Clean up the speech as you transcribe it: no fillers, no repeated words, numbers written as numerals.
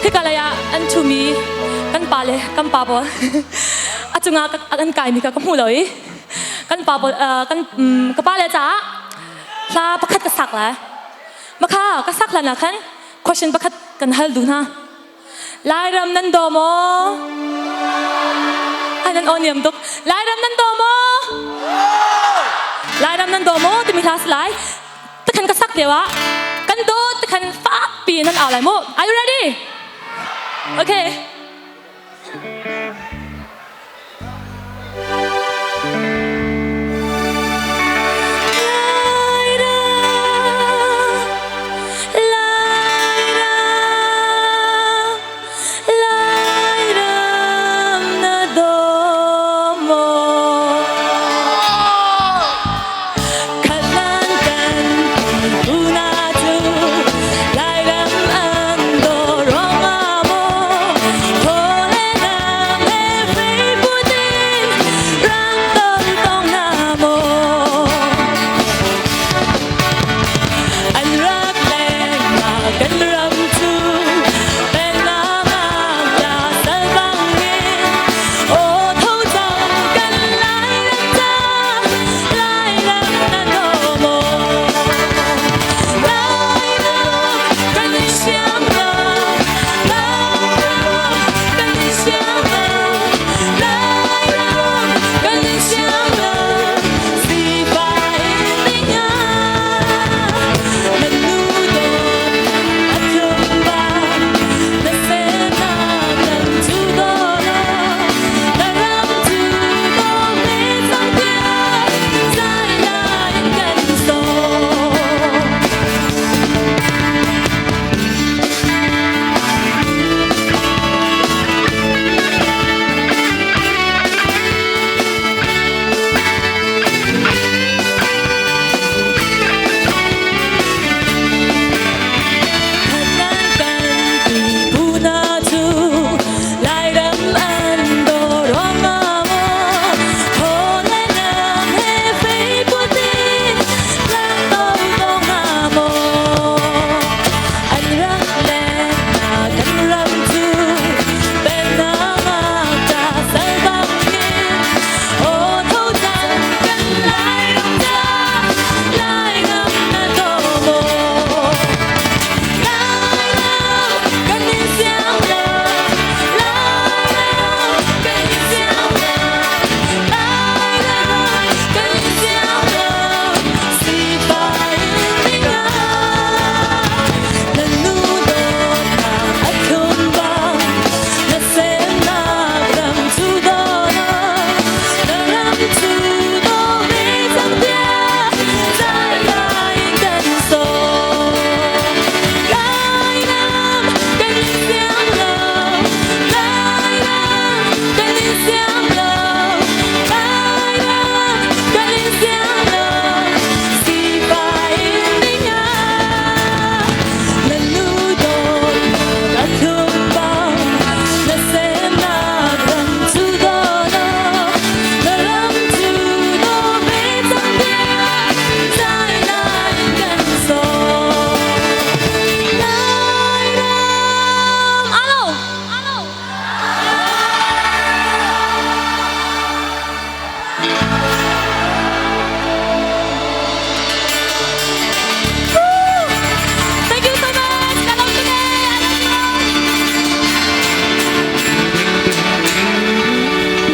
Hika lei ah an ṭhumi kan pa le kan pa pawl a cungah an kaimi kha ka hmu lo i kan pa pawl kan ka pa le caah hla pakhat ka sak lai. Makha ka sak hlan ah khan question pakhat kan hal duh hna. Lairam nan daw maw? Ai nan aw niam tuk. Lairam nan daw maw? Lairam nan daw maw timi hla si lai. Takhan ka sak lio ah kan dawt takhan fak pi nan au lai mu. Are you ready? Okay. An rak leng na kan ram.